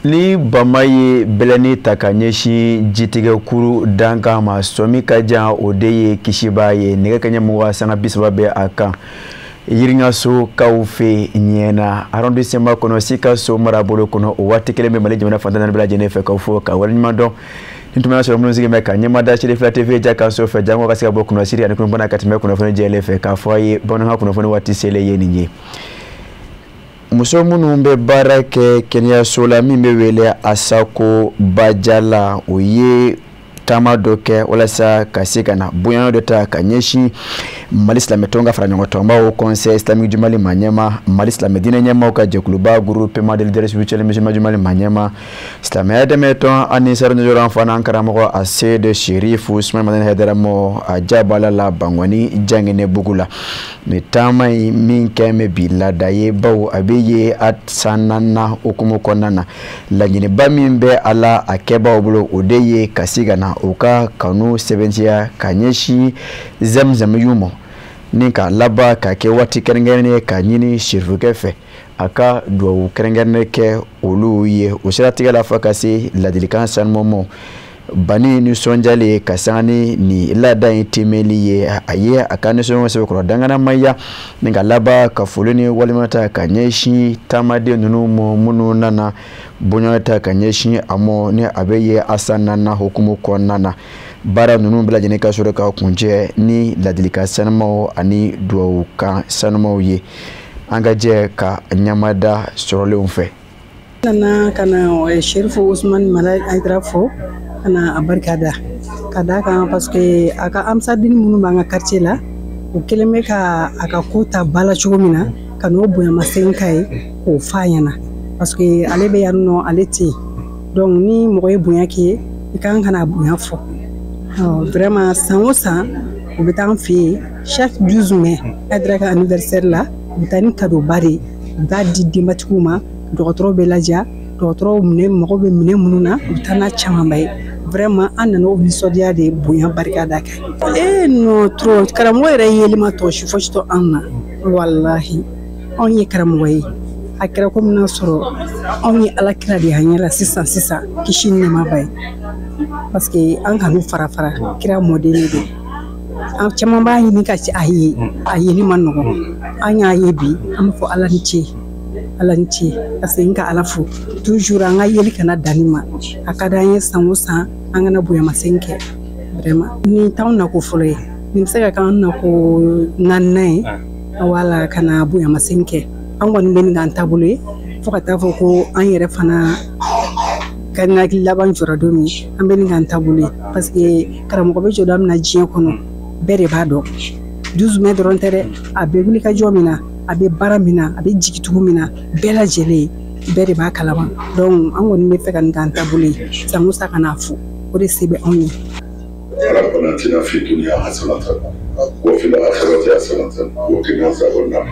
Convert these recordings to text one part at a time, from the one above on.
Ni bama ye bɛlɛni ta ka ɲɛsin jitigɛkuru dankan ma, sɔmi ka jan, o de ye kisibaa ye. Nɛgɛ kaɲɛ 20:30 bɛ a kan Yiringasokaw fɛ ɲɛna, arrondissement kɔnɔ, Sikaso marabolo kɔnɔ. O waati kelen bɛ Mali jamana fantan naani bɛɛ lajɛlen fɛ, k'aw fo ka waleɲuman dɔn. Ni tun b'a sɔrɔ minnu sigi bɛ ka ɲɛmada Seere Fila TV ja kan so fɛ, jango ka se ka bɔ kunnasiri ani kunnafoni ka tɛmɛ kunnafoni jɛlen fɛ, k'a fɔ a ye bamanankan kunnafoni waati selen ye nin ye. Muso minnu bɛ baara kɛ kɛnɛyaso la min bɛ wele Asako Bajala, o ye taama dɔ kɛ walasa ka se ka na bonya dɔ ta ka ɲɛsin Mali silamɛtɔn ka fara ɲɔgɔn tɔnbaw Conseil islamique du Mali ma ɲɛma, Mali silamɛ diinɛ ɲɛmaaw ka jɛkuluba Groupement de leaders spirituels musulmans du Mali ma ɲɛma, silamɛya dɛmɛ tɔn Anisar Nujɔrɔ fana karamɔgɔ Asede Sherifu Usman Madani Hayidara mɔ a jabala la Bangɔni Janginɛ bugu la. Nin taama in min kɛ bɛ bi laada ye, bawo a bɛ ye a san naaninan hukumu kɔnɔna na. Laɲiniba min bɛ a la a kɛbaaw bolo, o de ye ka se ka na u ka kanu sɛbɛntiya ka ɲɛsin zamzamiyu ma, ni ka laban ka kɛ waati kɛrɛnkɛrɛnnen ye ka ɲini sirifukɛ fɛ a ka duwawu kɛrɛnkɛrɛnnen kɛ olu ye. O siratigɛ la, fo ka se ladilikan sanuman ma, bani nisɔndiyalen ka sanga ni nin laada in timɛli ye, a ye a ka nisɔngɔ sɛbɛkɔrɔ danganamaya, ni ka laban ka foli ni walima ta ka ɲɛsin taamaden ninnu ma minnu nana bonya ta ka ɲɛsin a ma, ni a bɛ ye a san naaninan hukumu kɔnɔna na. Baara ninnu bɛɛ lajɛlen ka sɔrɔ ka kuncɛ ni ladilikan sanumaw ani duwawukan sanumaw ye. An ka jɛ ka ɲamada sɔrɔlenw fɛ. Nana ka na Sherifu Usman Madani Hayidara fo ka na a barika da ka d'a kan, parce que a ka amisadini minnu b'an ka quartier la, u kɛlen bɛ ka a ka ko ta ba la cogo min na, ka n'o bonyamasegin k'a ye k'o f'a ɲɛna, parce que ale bɛ yan nɔ, ale tɛ yen. Donc ni mɔgɔ ye bonya k'i ye, i ka kan ka n'a bonya fɔ. Vraiment, san o san u bɛ taa an fɛ yen, chaque 12 mai, Hayidara ka anniversaire la, u bɛ taa ni cadeau ba de ye, u bɛ taa di denbatigiw ma. Dɔgɔtɔrɔw bɛ ladiya, dɔgɔtɔrɔw minɛ mago bɛ minɛ minnu na, u bɛ taa n'a camanba ye. Vraiment, an nana o nisɔndiya de bonya barika da kɛ. Eh non, trop. Karamɔgɔ yɛrɛ yeli ma tɔ si fosi to an na. Walahi, anw ye karamɔgɔ ye, a kɛra komi n'a sɔrɔ anw ye Ala kira de y'an ɲɛ la sisan sisan, kisi ni nɛɛma b'a ye, parce que an kan'u fara fara kira mɔden de don. An caman b'a ɲini ka a ye, a yeli ma nɔgɔn. An y'a ye bi, an b'a fɔ Ala ni ce, Ala ni ce, parce que n ka Ala fo toujours. An ka yeli kana danni ma, a ka d'an ye san o san an kana bonyamasegin kɛ. Vraiment, nin t'anw nako fɔlɔ ye, nin bɛ se ka k'an nako naaninan ye wala ka na bonyamasegin kɛ. An kɔni bɛ nin k'an taabolo ye fo ka taa fɔ ko an yɛrɛ fana ka hakili laban jɔra don min, an bɛ nin k'an taabolo ye, parce que karamɔgɔ bɛ jɔ min na diɲɛ kɔnɔ, bɛɛ de b'a dɔn. 12 mai dɔrɔn tɛ dɛ, a bɛ wuli ka jɔ min na, a bɛ baara min na, a bɛ jigin tugu min na, bɛɛ lajɛlen, bɛɛ de b'a kalama. Donc an kɔni bɛ fɛ ka nin k'an taabolo ye san o san ka n'a fo, o de se bɛ anw ye. ربنا اتنا في الدنيا حسنة وفي الآخرة حسنة وقنا عذاب النار.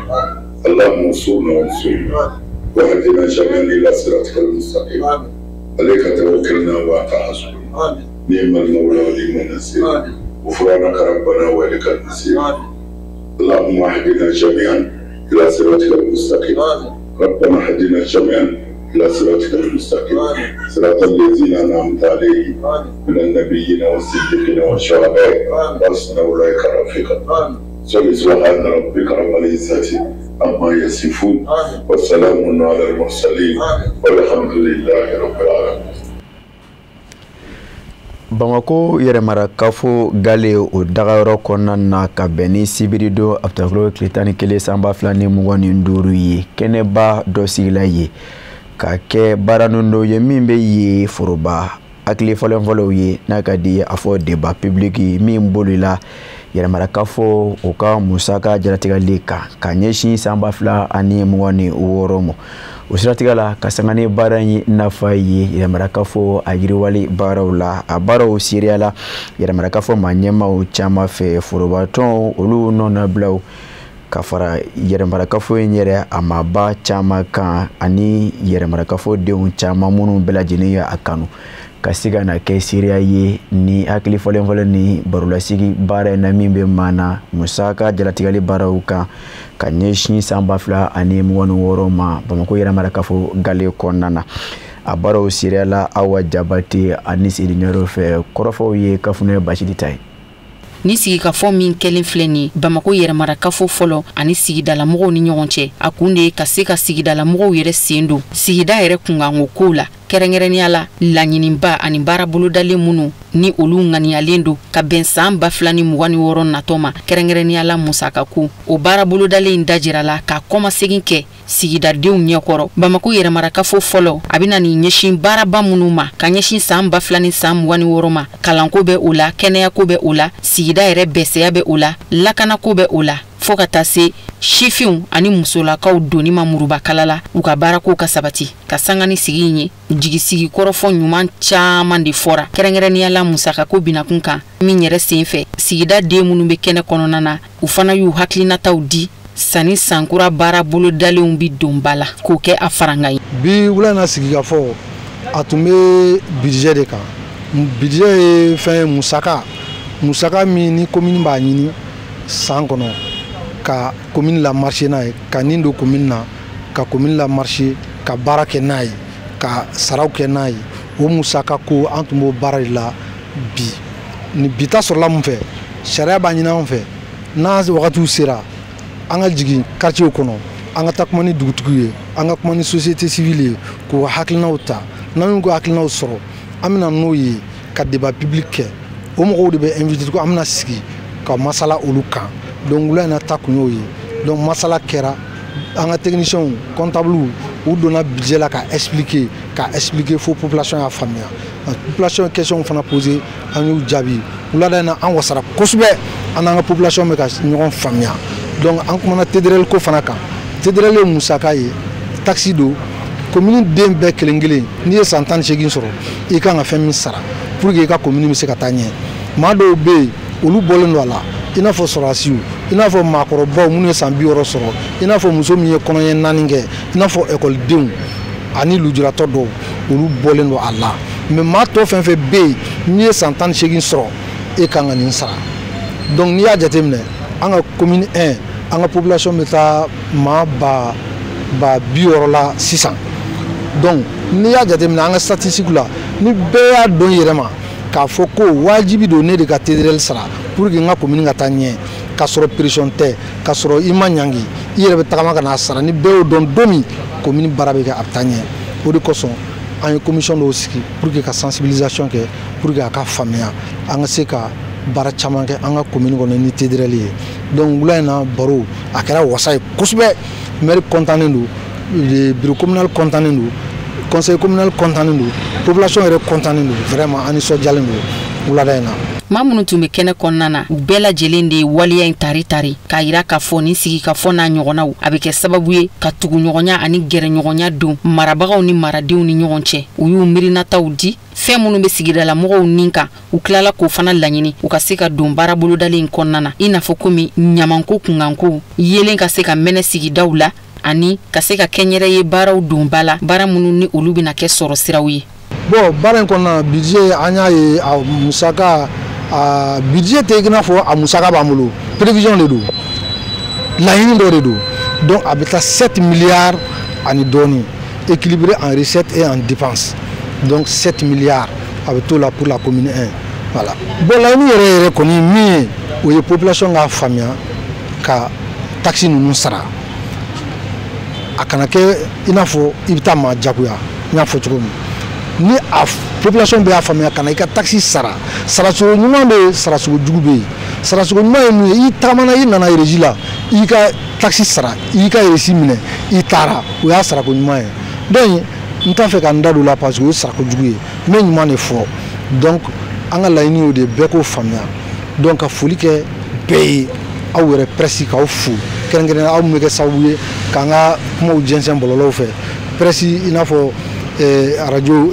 اللهم انصرنا وانصرنا واهدنا جميعا إلى صراطك المستقيم. عليك توكلنا وأنت حسبنا، نعم المولى ونعم النصير. غفرانك ربنا وإليك المصير. اللهم اهدنا جميعا إلى صراطك المستقيم. ربنا اهدنا جميعا إلى صراطك المستقيم، صراط الذين أنعمت عليهم من النبيين والصديقين والشهداء وحسن أولئك رفيقا. سبحان ربك رب العزة عما يصفون وسلام على المرسلين والحمد لله رب العالمين. Bamako yɛrɛmarakafo gale o dagayɔrɔ kɔnɔna na, ka bɛn ni sibiridon octobre tile 11 san 2025 ye, kɛnɛba dɔ sigila ye ka kɛ baara dɔ ye min bɛ ye foroba hakili fɔlɔfɔlɔw ye, n'a ka di a fɔ débat public min bolila yɛrɛmarakafo o ka musaka jaratigɛli kan ka ɲɛsin san 2026 ma. O siratigɛ la, ka sanga ni baara in nafa ye yɛrɛmarakafo a yiriwali baaraw la, a baaraw seereya la yɛrɛmarakafo maa ɲɛmaaw caman fɛ, forobatɔnw olu nɔnabilaw ka fara yɛrɛmarakafo in yɛrɛ a maaba caman kan, ani yɛrɛmarakafo denw caman minnu bɛɛ lajɛlen ye a kanu ka se ka na kɛ seereya ye ni hakili fɔlen fɔlen ni barolasigi baara in na min bɛ maa na musaka jalatigɛli baaraw kan ka ɲɛsin san 2026 ma Bamako yɛrɛmarakafo gale kɔnɔna na. A baaraw sirala Awa Jabate ani Sidi Ɲɔrɔ fɛ. Kɔrɔfɔw ye Kafunɛ Basidi ta ye. Ni sigikafɔ min kɛlen filɛ nin Bamako yɛrɛmarakafo fɔlɔ ani sigidalamɔgɔw ni ɲɔgɔn cɛ, a kun de ye ka se ka sigidalamɔgɔw yɛrɛ sen don sigida yɛrɛ kunkanko kow la, kɛrɛnkɛrɛnnenya la laɲiniba ani baara bolodalen minnu ni olu ŋaniyalen don ka bɛn san 2026 natɔ ma, kɛrɛnkɛrɛnnenya la musakako. O baara bolodalen in dajirala ka kɔmasegin kɛ sigidadenw ɲɛkɔrɔ. Bamako yɛrɛmarakafo fɔlɔ a bɛna nin ɲɛsin baaraba minnu ma ka ɲɛsin san 2026 ma, kalanko bɛ o la, kɛnɛyako bɛ o la, sigida yɛrɛ bɛsɛya bɛ o la, lakanako bɛ o la, fɔɔ ka taa se sifinw ani musolakaw donni ma murubakala la, u ka baarako ka sabati. Ka sanga ni sigi in ye, jigisigi kɔrɔfɔ ɲuman caman de fɔra, kɛrɛnkɛrɛnnenya la musakako binakun kan min yɛrɛ sen fɛ, sigida den minnu bɛ kɛnɛ kɔnɔna na, u fana y'u hakilinataw di sanni sankura baara bolodalenw bi don ba la k'o kɛ a farankan ye. Bi wula in na, sigikafɔ a tun bɛ budget de kan. Budget ye fɛn ye, musaka min ni commune b'a ɲini san kɔnɔ ka commune la marcher n'a ye, ka nin don commune na, ka commune la marcher, ka baara kɛ n'a ye, ka saraw kɛ n'a ye. O musaka ko, an tun b'o baara de la bi. Ni bi ta sɔrɔla mun fɛ, sariya b'a ɲini anw fɛ, n'a wagatiw sera, an ka jigin quartier kɔnɔ, an ka taa kuma ni dugutigiw ye, an ka kuma ni société civile ye, k'u hakilinaw ta. N'an y'u ka hakilinaw sɔrɔ, an bɛna n'o ye ka débat public kɛ. O mɔgɔw de bɛ invité ko an bɛna sigi ka masala olu kan. Donc wula in na ta kun y'o ye. Donc masala kɛra, an ka techniciens, comptables, u donna budget la ka expliquer fo population y'a faamuya. Population ye question fana poser, an y'u jaabi. Wulada in na, an wasara kosɛbɛ, an n'an ka population bɛ ka ɲɔgɔn faamuya. Donc an kumana TDRL ko fana kan. TDRL ye musaka ye, taxe don, commune den bɛɛ kelen kelen, n'i ye san 18 sɔrɔ, i kan ka fɛn min sara pour que i ka commune bɛ se ka taa ɲɛ. Maa dɔw bɛ yen, olu bɔlen don a la, i n'a fɔ sɔrɔdasiw, i n'a fɔ maakɔrɔbaw minnu ye san 60 sɔrɔ, i n'a fɔ muso min ye kɔnɔɲɛ 4 kɛ, i n'a fɔ ekɔlidenw ani lujuratɔ dɔw, olu bɔlen don a la. Mais maa tɔ fɛn fɛn bɛ yen, n'i ye san 18 sɔrɔ, e kan ka nin sara. Donc n'i y'a jateminɛ, an ka commune 1, an ka population bɛ taa maa ba 60 la sisan. Donc n'i y'a jateminɛ an ka statistique la, ni bɛɛ y'a dɔn i yɛrɛ ma k'a fɔ ko wajibi don ne de ka TDRL sara pour que n ka commune ka taa ɲɛ, k'a sɔrɔ pression tɛ, k'a sɔrɔ i ma ɲangi, i yɛrɛ bɛ tagama ka n'a sara, ni bɛɛ y'o dɔn don min, commune baara bɛ kɛ, a bɛ taa ɲɛ. O de kosɔn an ye commission dɔw sigi pour que ka sensibilisation kɛ, pour que a ka faamuya, an ka se ka baara caman kɛ an ka commune kɔnɔ ni TDRL ye. Donc wula in na baro a kɛra wasa ye kosɛbɛ. Maire kɔntannen don, bureau communal kɔntannen don, conseil communal kɔntannen don, population yɛrɛ kɔntannen don. Vraiment, an nisɔndiyalen don wulada in na. Maa minnu tun bɛ kɛnɛ kɔnɔna na, u bɛɛ lajɛlen de ye waleya in tari tari k'a yira k'a fɔ nin sigikafɔ n'a ɲɔgɔnnaw a bɛ kɛ sababu ye ka tuguɲɔgɔnya ani gɛrɛɲɔgɔnya don marabagaw ni maradenw ni ɲɔgɔn cɛ. U y'u miirinataw di fɛn minnu bɛ sigidalamɔgɔw nin kan. U tilala k'o fana laɲini u ka se ka don baara bolodalen in kɔnɔna na, i n'a fɔ komi ɲamanko kunkanko, yelen ka se ka mɛnɛ sigidaw la, ani ka se ka kɛnyɛrɛye baaraw don ba la, baara minnu ni olu bɛna kɛ sɔrɔ siraw ye. Bon, baara in kɔnɔna, budget, an y'a ye a musaka, a budget tɛ i n'a fɔ a musaka b'an bolo, prévision de don, laɲini dɔ de don. Donc a bɛ taa 7 milliards ani dɔɔni, équilibré en recettes et en dépenses. Donc 7 milliards a bɛ t'o la pour la commune 1, voilà. Bon, laɲini yɛrɛ yɛrɛ kɔni min ye, o ye population k'a faamuya ka taxe ninnu sara. A kana kɛ i n'a fɔ i bɛ taa maa jagoya. N y'a fɔ cogo min, ni a population bɛɛ y'a faamuya ka na i ka taxe sara, saracogo ɲuman bɛ yen, saracogo jugu bɛ yen. Saracogo ɲuman ye mun ye? I tagamana, i nana régie la, i y'i ka taxe sara, i y'i ka reçu minɛ, i taara, o y'a sarako ɲuman ye. Donc n t'a fɛ ka n da don o la parce que o ye sarako jugu ye. N bɛ ɲuman de fɔ. Donc an ka laɲini y'o de ye, bɛɛ k'o faamuya. Donc ka foli kɛ bɛɛ ye, aw yɛrɛ presse, k'aw fo kɛrɛnkɛrɛnnenya, aw min bɛ kɛ sababu ye k'an ka kumaw jɛnsɛn bɔlɔlɔw fɛ. Presse, i n'a fɔ radio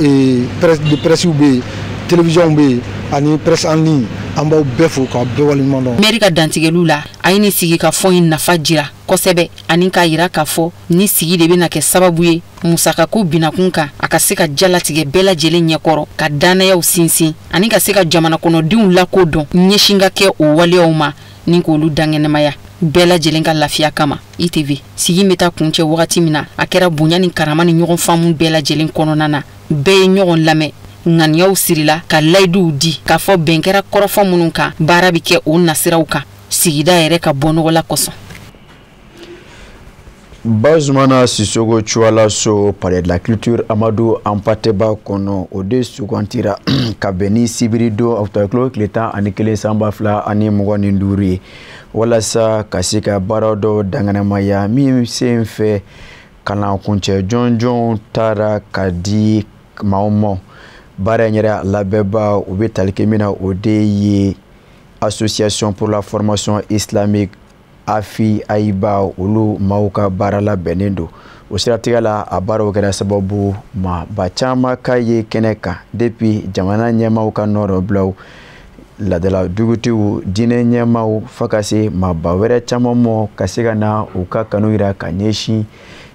presse de presse bɛ yen, télévision bɛ yen, ani presse en ligne, an b'aw bɛɛ fo k'aw bɛɛ waleɲuman dɔn. Mɛri ka dantigɛliw la, a ye nin sigi ka fɔ in nafa jira kosɛbɛ, ani k'a yira k'a fɔ ni sigi de bɛna kɛ sababu ye musakako binakun kan, a ka se ka jalatigɛ bɛɛ lajɛlen ɲɛkɔrɔ, ka dannayaw sinsin, ani ka se ka jamana kɔnɔdenw lakodɔn, ɲɛsin ka kɛ o waleyaw ma ni k'olu dankɛnɛmaya bɛɛ lajɛlen ka lafiya kama. ITV sigi bɛ taa kuncɛ wagati min na, a kɛra bonya ni karama ni ɲɔgɔn faamu bɛɛ lajɛlen kɔnɔna na. Bɛɛ ye ɲɔgɔn lamɛn, ŋaniyaw sirila, ka layiduw di k'a fɔ bɛn kɛra kɔrɔfɔ minnu kan, baara bɛ kɛ o nasiraw kan sigida yɛrɛ ka bɔ nɔgɔ la kosɔn. Bazumana Sissoko Chouala so, Palais de la Culture Amadou Hampâté Bâ kɔnɔ, o de sugantira ka bɛn ni sibiri don octobre tile 11 san 2025 ye, walasa ka se ka baara dɔw danganamaya min sen fɛ kalan kuncɛ jɔnjɔnw taara ka di maaw ma. Baara in yɛrɛ labɛnba, u bɛ tali kɛ min na, o de ye Association pour la formation islamique, AFI Ayiba, olu maaw ka baara labɛnnen don. O siratigɛ la, a baaraw kɛra sababu maaba caman ka ye kɛnɛ kan, depuis jamana ɲɛmaaw ka nɔrɔbilaw, ladala dugutigiw, diinɛ ɲɛmaaw, fo ka se maaba wɛrɛ caman mɔ ka se ka na u ka kanu yira ka ɲɛsin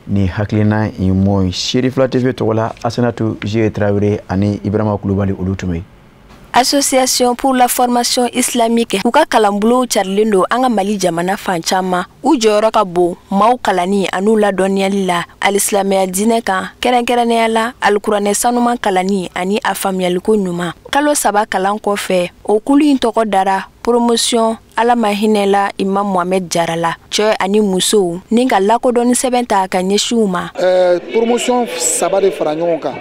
ni hakilina in mɔ. Seri Fila TV tɔgɔ la, Asanatu Zie Tarawele ani Ibrahima Kulubali, olu tun bɛ yen. Association pour la formation islamique, u ka kalanbolow carilen don an ka Mali jamana fan caman. U jɔyɔrɔ ka bon maaw kalanni an'u ladɔnniyali la alisilamɛya diinɛ kan, kɛrɛnkɛrɛnnenya la alikuranɛ sanuman kalanni ani a faamuyaliko ɲuman. Kalo 3 kalan kɔfɛ, o kulu in tɔgɔ dara Promotion Ala ma hinɛla Imam Mohamed Jara la, cɛ ani musow, ni ka lakodɔnni sɛbɛn ta ka ɲɛsin u ma. Promotion saba de fara ɲɔgɔn kan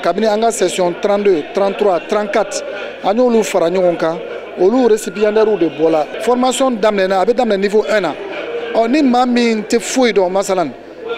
kabini an ka session 32, 33, 34, an y'olu fara ɲɔgɔn kan. Olu récipiendaires de bɔla. Formation daminɛna, a bɛ daminɛ niveau 1 na. Ɔ ni maa min tɛ foyi dɔn, masalan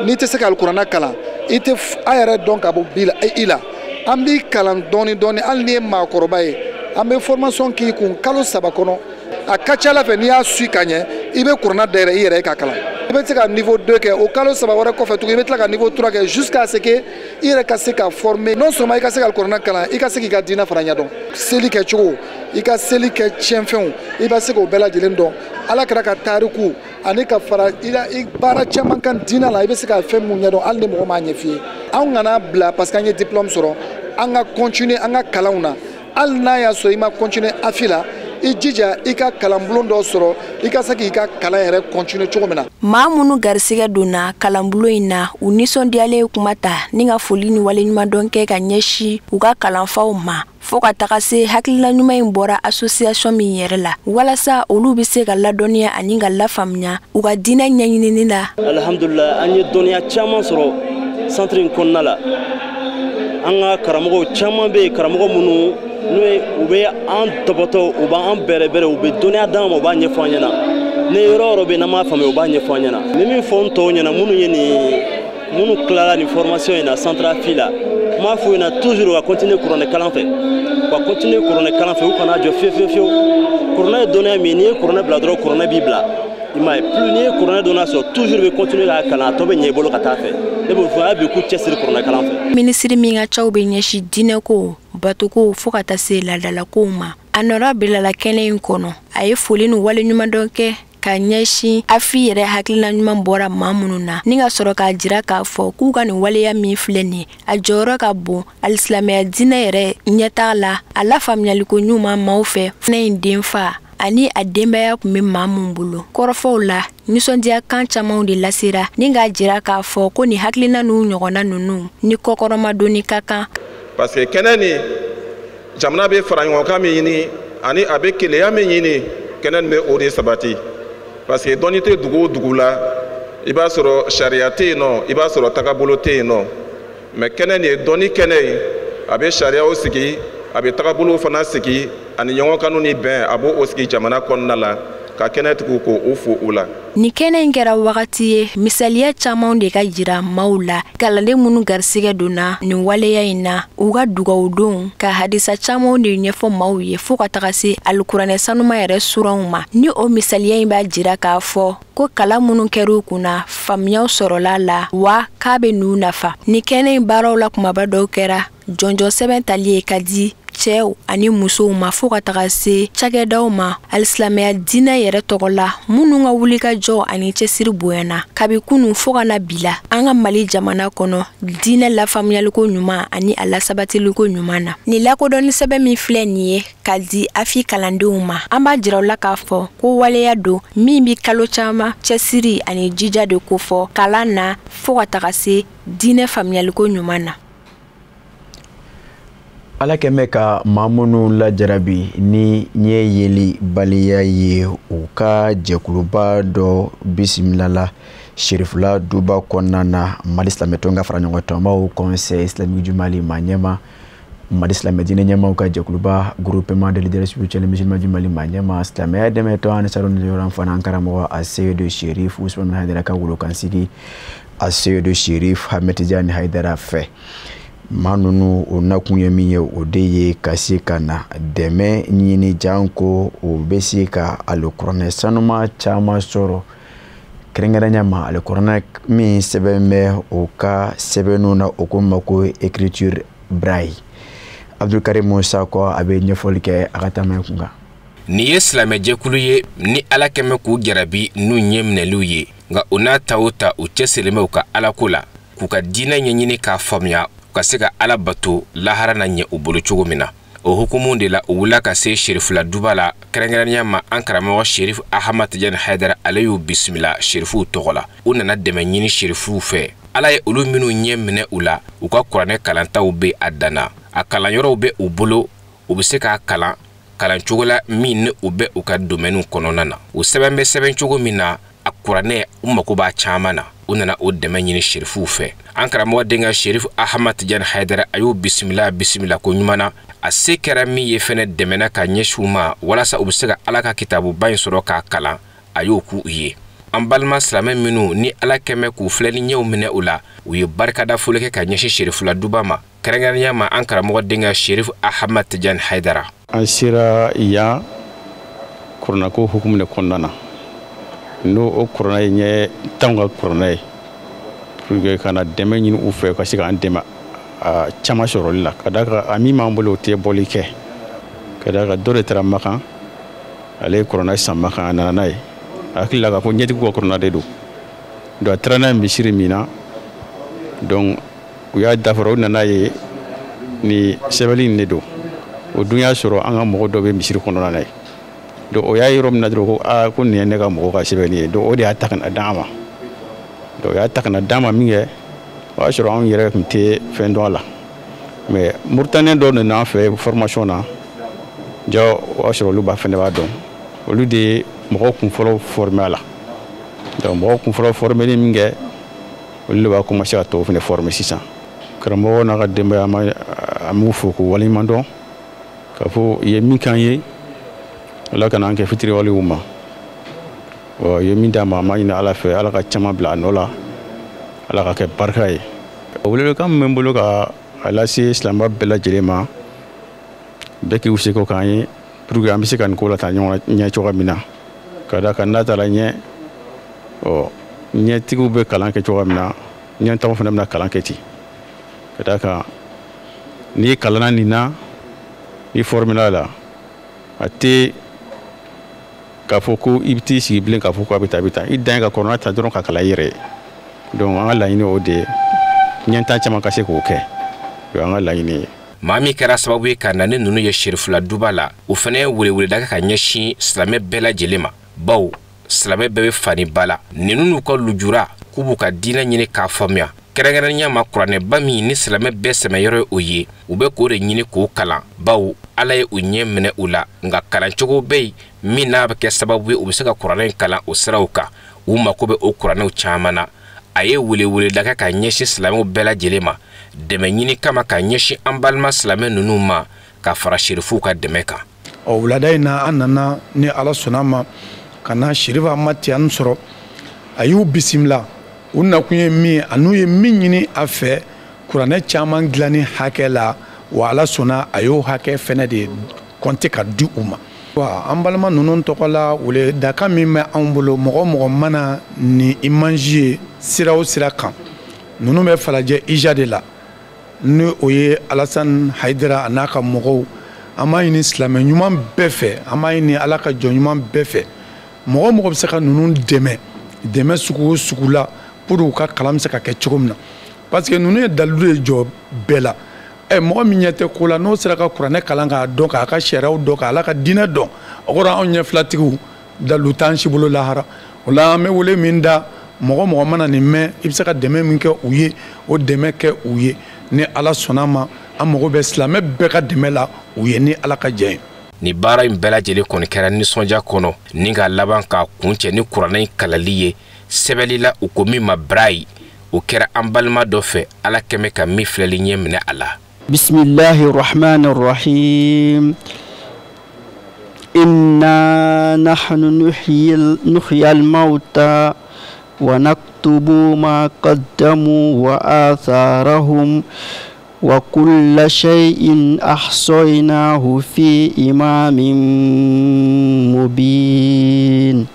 n'i tɛ se ka alikuranna kalan, i tɛ a yɛrɛ dɔn ka bɔ bi la i la, an b'i kalan dɔɔni dɔɔni. Hali n'i ye maakɔrɔba ye, an bɛ formation k'i kun kalo 3 kɔnɔ. A ka ca ala fɛ, n'i y'a su ka ɲɛ, i bɛ kuranna dayɛlɛ i yɛrɛ ye ka kalan. I bɛ se ka niveau 2 kɛ. O kalo 3 wɛrɛ kɔfɛ tugun, i bɛ tila ka niveau 3 kɛ, jusqu'à ce que i yɛrɛ ka se ka former. Non seulement i ka se ka alikuranna kalan, i ka se k'i ka diinɛ fana ɲɛdɔn, seli kɛcogo, i ka seli kɛ tiɲɛfɛnw, i bɛ se k'o bɛɛ lajɛlen dɔn, Ala kɛra ka tariku ani ka fara i la, i baara caman kan diinɛ la, i bɛ se ka fɛn mun ɲɛdɔn hali ni mɔgɔ m'a ɲɛf'i ye. Anw kana bila parce que an ye diplôme sɔrɔ, an ka continuer an ka kalanw na. Hali n'a y'a sɔrɔ i ma continuer AFI la, i jija i ka kalanbulon dɔ sɔrɔ, i ka se k'i ka kalan yɛrɛ continuer cogo min na. Maa minnu garisigɛ donna kalanbulon in na, u nisɔndiyalen kuma ta ni ka foli ni waleɲumandɔn kɛ ka ɲɛsin u ka kalanfaw ma, fɔɔ ka taga se hakilina ɲuman in bɔra association min yɛrɛ la, walasa olu bɛ se ka ladɔnniya ani ka lafaamuya u ka diinɛ ɲɛɲinini la. Alhamdulillah, an ye dɔnniya caman sɔrɔ centre in kɔnɔna la. An ka karamɔgɔw caman bɛ yen, karamɔgɔ minnu n'o ye u bɛ an tɔbɔtɔ, u b'an bɛrɛbɛrɛ, u bɛ dɔnniya d'an ma, u b'a ɲɛfɔ an ɲɛna. Ni yɔrɔ o yɔrɔ bɛ yen n'an m'a faamuya, u b'a ɲɛfɔ an ɲɛna. Ni min fɔ n tɔw ɲɛna, minnu ye nin, minnu tilala nin formation in na centre AFI la, n b'a f'u ɲɛna toujours u ka continuer kuranɛ kalan fɛ, u ka continuer kuranɛ kalan fɛ, u kana jɔ fiyewu fiyewu fiyewu. Kuranɛ ye dɔnniya min ye, n'i ye kuranɛ bila dɔrɔn, kuranɛ b'i bila. I m'a ye, plus n'i ye kuranɛ dɔnniya sɔrɔ, toujours i bɛ continuer k'a kalan, a tɔ bɛ ɲɛ i bolo ka taa fɛ. Ne b'o fɔ hali bi k'u cɛsiri kuranɛ kalan fɛ. Minisiri min ka caw bɛ ɲɛsin diinɛko, batuko, fo ka taa se laadalakow ma, a nɔrɔ bilala kɛnɛ in kɔnɔ. A ye foli ni waleɲumandɔn kɛ ka ɲɛsin AFI yɛrɛ hakilina ɲuman bɔra maa minnu na, ni ka sɔrɔ k'a jira k'a fɔ k'u ka nin waleya min filɛ nin ye, a jɔyɔrɔ ka bon alisilamɛya diinɛ yɛrɛ ɲɛtaga la, a lafaamuyaliko ɲuman maaw fɛ. Fɛnɛ in denfa ani a denbaya tun bɛ maa mun bolo, kɔrɔfɔw la nisɔndiya kan camanw de lasera, ni k'a jira k'a fɔ ko nin hakilina n'u ɲɔgɔnna ninnu ni kɔkɔrɔmadonni ka kan. Parce que kɛnɛ nin, jamana bɛ fara ɲɔgɔn kan min ɲini ani a bɛ keleya min ɲini, kɛnɛ nin bɛ o de sabati. Parce que dɔnni tɛ dugu o dugu la, i b'a sɔrɔ sariya tɛ yen nɔ, i b'a sɔrɔ tagabolo tɛ yen nɔ. Mais kɛnɛ nin ye dɔnni kɛnɛ ye, a bɛ sariyaw sigi, a bɛ tagabolow fana sigi, ani ɲɔgɔn kanu ni bɛn, a b'o sigi jamana kɔnɔna la, ka kɛnɛtigiw ko o fo u la. Nin kɛnɛ in kɛra wagati ye misaliya camanw de ka jira maaw la. Kalanden minnu garisigɛ donna nin waleya in na, u ka dugawudonw ka hadisa camanw de ɲɛfɔ maaw ye, fɔɔ ka taga se alikuranɛ sanuma yɛrɛ suranw ma. Ni o misaliya in b'a jira k'a fɔ ko kalan minnu kɛr'u kunna, faamuyaw sɔrɔla la, wa k'a bɛ n'u nafa. Nin kɛnɛ in baaraw la, kumaba dɔw kɛra jɔnjɔn sɛbɛn tali ye ka di cɛw ani musow ma, fɔɔ ka taga se cakɛdaw ma alisilamɛya diinɛ yɛrɛ tɔgɔ la, minnu ka wulikajɔ ani cɛsiri bonyana kabi kunu fɔɔ ka na bi la an ka Mali jamana kɔnɔ, diinɛ lafaamuyaliko ɲuman ani a lasabatiliko ɲuman na. Nin lakodɔnni sɛbɛn min filɛ nin ye ka di AFI kalandenw ma, an b'a jira u la k'a fɔ ko waleya don min bi kalo caman cɛsiri ani jija de kofɔ kalan na, fɔɔ ka taga se diinɛ faamuyaliko ɲuman na. Ala kɛmɛ ka maa minnu lajarabi ni ɲɛ yeli baliya ye, u ka jɛkuluba dɔ bisimila la Serifula duba kɔnɔna na. Mali silamɛtɔn ka fara ɲɔgɔn tɔnbaw, Conseil islamique du Mali maa ɲɛma, Mali silamɛ diinɛ ɲɛmaw ka jɛkuluba, Groupement de leaders spirituels musulmans du Mali maa ɲɛma, silamɛya dɛmɛtɔn ani saro ni fana, an karamɔgɔ Aseyidu Serif Usumani Hayidara ka wolokansigi Aseyidu Serif Hamɛ Tijani Hayidara fɛ. Maa ninnu, o nakun ye min ye, o de ye ka se ka na dɛmɛ ɲini, janko o bɛ se ka alikuranɛ sanuma caman sɔrɔ, kɛrɛnkɛrɛnya ma alikuranɛ min sɛbɛn bɛ o ka sɛbɛnniw na, o ko ma ko écriture braille. Abdulkarim Musa kɔ, a bɛ ɲɛfɔli kɛ a ka taama kun kan. Nin ye silamɛjɛkulu ye ni Ala kɛmɛ k'u jarabi n'u ɲɛ minɛliw ye, nka o n'a ta o ta, u cɛsirilen bɛ u ka alako la, k'u ka diinɛ ɲɛɲini k'a faamuya, u ka se ka Ala bato lahara na ɲɛ u bolo cogo min na. O hukumu de la, u wulila ka se Serifula duba la, kɛrɛnkɛrɛnnenya ma an karamɔgɔ Serif Ahmad Tijani Hayidara. Ale y'u bisimila Serifuw tɔgɔ la. U nana dɛmɛ ɲini Serifuw fɛ. Ala ye olu minnu ɲɛ minɛ u la, u ka kuranɛ kalantaw bɛ a danna, a kalanyɔrɔw bɛ u bolo, u bɛ se k'a kalan kalancogo la min ni u bɛ u ka domaine kɔnɔna na, o sɛbɛn bɛ sɛbɛn cogo min na. A kuranɛ, u mako b'a caman na. U nana o dɛmɛ ɲini Serifuw fɛ. An karamɔgɔ denkɛ Serif Ahmad Tijani Hayidara, a y'u bisimila bisimila ko ɲuman na. A se kɛra min ye fɛnɛ dɛmɛna ka ɲɛsin u ma walasa u bɛ se ka Ala ka kitabuba in sɔrɔ k'a kalan, a y'o k'u ye. An balima silamɛ minnu ni Ala kɛmɛ k'u filɛ ni ɲɛw minɛ u la, u ye barikada foli kɛ ka ɲɛsin Serifula duba ma, kɛrɛnkɛrɛnnenya ma an karamɔgɔ denkɛ Serif Ahmad Tijani Hayidara. An sera yan kuranako hukumu de kɔnɔna na, n'o o kuranɛ ye ɲɛ tanw ka kuranɛ ye, pour que ka na dɛmɛ ɲini u fɛ, ka se k'an dɛmɛ a caman sɔrɔli la, ka d'a kan a min b'an bolo, o tɛ bɔli kɛ, ka d'a kan dɔ de taara Makan, ale ye kuranɛ san Makan, a nana n'a ye, a hakili la k'a fɔ ɲɛtigiw ka kuranɛ de don. Donc a taara n'a ye misiri min na, donc u y'a dafara, u nana ye ni sɛbɛnni in de don. O dun y'a sɔrɔ an ka mɔgɔ dɔ bɛ misiri kɔnɔna na ye. Donc o y'a ye yɔrɔ min na dɔrɔn, ko aa, ko nin ye ne ka mɔgɔ ka sɛbɛnni ye. Donc o de y'a ta ka na d'an ma. Donc o y'a ta ka na d'an ma min kɛ, o y'a sɔrɔ anw yɛrɛ tun tɛ fɛn dɔn a la, mais Mauritaniens dɔw nana an fɛ formation na ja, o y'a sɔrɔ olu b'a fɛnɛ b'a dɔn, olu de ye mɔgɔw kunfɔlɔ former a la. Donc mɔgɔw kunfɔlɔ formeli min kɛ, olu de b'a commencer ka tɔw fɛnɛ former sisan. Karamɔgɔ n'a ka denbaya, an b'u fo k'u waleɲuman dɔn k'a fɔ u ye min k'an ye. Ala kana an kɛ fitiriwalew ma. U ye min d'an ma, an b'a ɲini Ala fɛ, Ala ka caman bila a nɔ la, Ala ka kɛ barika ye. Welewelekan min bɛ n bolo ka a lase silamɛ bɛɛ lajɛlen ma, bɛɛ k'u seko k'an ye pour que an bɛ se ka nin ko lataa ɲɔgɔn ɲɛ cogoya min na, ka d'a kan n'a taara ɲɛ, ɔ ɲɛtigiw bɛ kalan kɛ cogoya min na, ɲɛtaw fana bɛna kalan kɛ ten, ka d'a kan n'i kalanna nin na, n'i formé la, a tɛ k'a fɔ ko i bɛ t'i sigi bilen k'a fɔ ko a bɛ taa, a bɛ taa, i dan ye ka kɔnɔna ta dɔrɔn ka kalan i yɛrɛ ye. Donc an ka laɲini o de ye ɲɛtaa caman ka se k'o kɛ, o y'an ka laɲini ye. Maa min kɛra sababu ye ka na ni ninnu ye Serifula duba la, o fana ye weleweleda kɛ ka ɲɛsin silamɛ bɛɛ lajɛlen ma, bawo silamɛ bɛɛ bɛ fani ba la. Ninnu n'u ka lujura, k'u b'u ka diinɛ ɲini k'a faamuya, kɛrɛnkɛrɛnnenya ma kuranɛba min ni silamɛ bɛɛ sɛmɛyɔrɔ ye o ye, u bɛ k'o de ɲini k'o kalan, bawo Ala ye u ɲɛ minɛ u la. Nka kalancogo bɛ yen min n'a bɛ kɛ sababu ye u bɛ se ka kuranɛ in kalan o siraw kan. U mako bɛ o kuranɛw caman na. A ye weleweleda kɛ ka ɲɛsin silamɛw bɛɛ lajɛlen ma, dɛmɛ ɲini kama ka ɲɛsin an balima silamɛ ninnu ma, ka fara Serifuw ka dɛmɛ kan. Ɔ wulada in na, an nana ni Ala sɔnna ma ka na Serifu Amadu Tijani sɔrɔ. A y'u bisimila. U nakun ye min ye, an'u ye min ɲini a fɛ kuranɛ caman dilanni hakɛ la, wa Ala sɔnna, a y'o hakɛ fɛnɛ de kɔnte ka di u ma. Wa an balima ninnu tɔgɔ la, weledakan min bɛ anw bolo, mɔgɔ o mɔgɔ mana ni image ye sira o sira kan, ninnu bɛ Falajɛ ija de la, ni o ye Alasani Hayidara a n'a ka mɔgɔw. An b'a ɲini silamɛ ɲuman bɛɛ fɛ, an b'a ɲini Ala ka jɔn ɲuman bɛɛ fɛ, mɔgɔ o mɔgɔ bɛ se ka ninnu dɛmɛ dɛmɛ sugu o sugu la pour u ka kalan bɛ se ka kɛ cogo min na, parce que ninnu ye dalilu de jɔ bɛɛ la. Ɛ mɔgɔ min ɲɛ tɛ ko la, n'o sera ka kuranɛ kalan k'a dɔn, k'a ka sariyaw dɔn, k'Ala ka diinɛ dɔn, o kɔrɔ anw ɲɛ filatigiw dalilu t'an si bolo lahara. O la an bɛ wele min da, mɔgɔ mɔgɔ mana nin mɛn, i bɛ se ka dɛmɛ min kɛ u ye, o dɛmɛ kɛ u ye. Ni Ala sɔnna ma, An mago bɛ silamɛ bɛɛ ka dɛmɛ la u ye ni Ala ka jɛ ye. Ni baara in bɛɛ lajɛlen kɔni kɛra nisɔndiya kɔnɔ ni ka laban k'a kuncɛ ni kuranɛ in kalali ye sɛbɛnli la, u ko min ma braille. O kɛra an balima dɔ fɛ, Ala kɛmɛ ka min filɛli ɲɛ minɛ a la. Bisimilahi rahmani rahim. Inna nahnu nuhyi al-mauta wa naktubu ma qaddamu wa atharahum wa kulla shay'in ahsaynahu fi imamin mubin.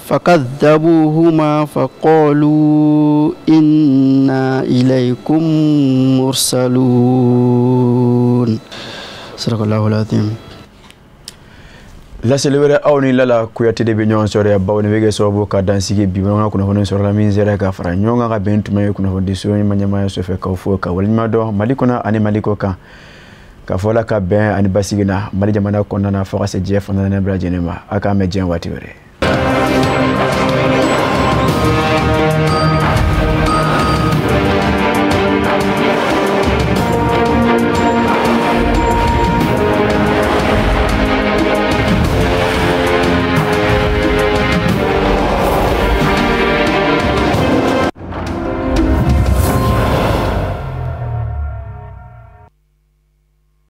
فكذبوهما فقالوا إنا إليكم مرسلون. صدق الله العظيم. Laseli wɛrɛ, aw ni Lala Kuyate de bɛ ɲɔgɔn sɔrɔ yan, bawo nin bɛ kɛ sababu ka dansigi bi bamanankan kunnafoni sɔrɔla min sera ka fara ɲɔgɔn kan ka bɛn tuma ye kunnafonidiso ɲɛmaaya fɛ, k'aw fo ka waleɲuman dɔn Mali kɔnɔ ani Mali kɔ kan, ka fɔ la ka bɛn ani basigi na Mali jamana kɔnɔna na, fo ka se diɲɛ fan naani bɛɛ lajɛlen ma. A k'an mɛn diɲɛ waati wɛrɛ.